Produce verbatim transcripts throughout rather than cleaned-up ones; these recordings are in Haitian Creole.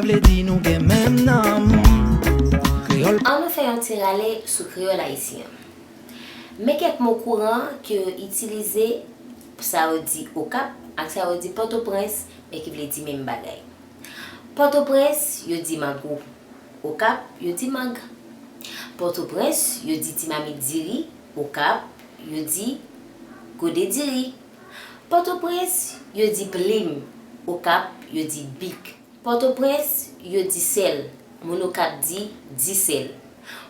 Vle di nou gen menm nanm. Kreyòl. An nou fè yon ti rale sou kreyòl ayisyen an. Men kèk mo kouran ke yo itilize, sa yo di Okap ak sa yo di Pòtoprens, men ki vle di menm bagay. Pòtoprens, yo di magou. Okap, yo di mang. Pòtoprens, yo di ti mamit diri. Okap, yo di gode diri. Pòtoprens, yo di plim. Okap, yo di bik. Pòtoprens, yo di sèl. Moun Okap di disèl.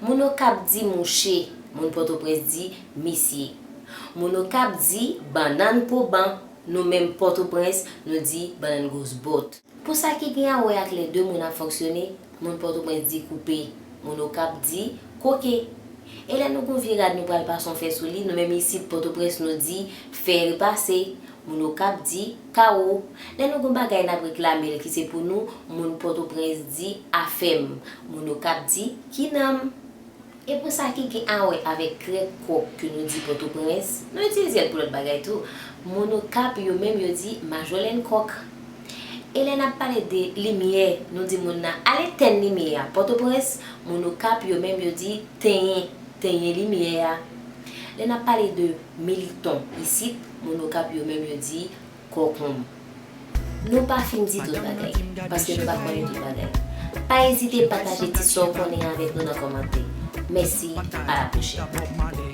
Moun Okap di mouche. Moun Pòtoprens di misye. Moun Okap di bannann poban. Nou menm Pòtoprens, nou di bannann gwosbòt. Pou sa ki gen a wè ak lè de moun ap fonksyone, moun Pòtoprens di koupe. Moun Okap di koke. E lè nou gon vye rad nou pral pase yon fè sou li, nou menm isit Pòtoprens nou di fè repase. Moun Okap di kawo. Lè nou gon bagay n ap reklame l ki se pou nou, moun Pòtoprens di afè m. Moun Okap di kinan m. E pou sa ki gen a wè avèk krèk kòk ke nou di Pòtoprens, nou itilize l pou lòt bagay tou. Moun Okap yo menm yo di majòlèn kòk. E lè n ap pale de limyè, nou di moun nan al etèn limyè a. Pòtoprens, moun Okap yo menm yo di tenyen, tenyen limyè a. Lè n ap pale de militon isit, moun Okap yo menm yo di kòkonm. Nou pa fin di tout bagay, paske nou pa konnen tout bagay. Pa ezite pataje ti sa w konnen avèk nou nan kòmantè. Mèsi, a la pwochèn.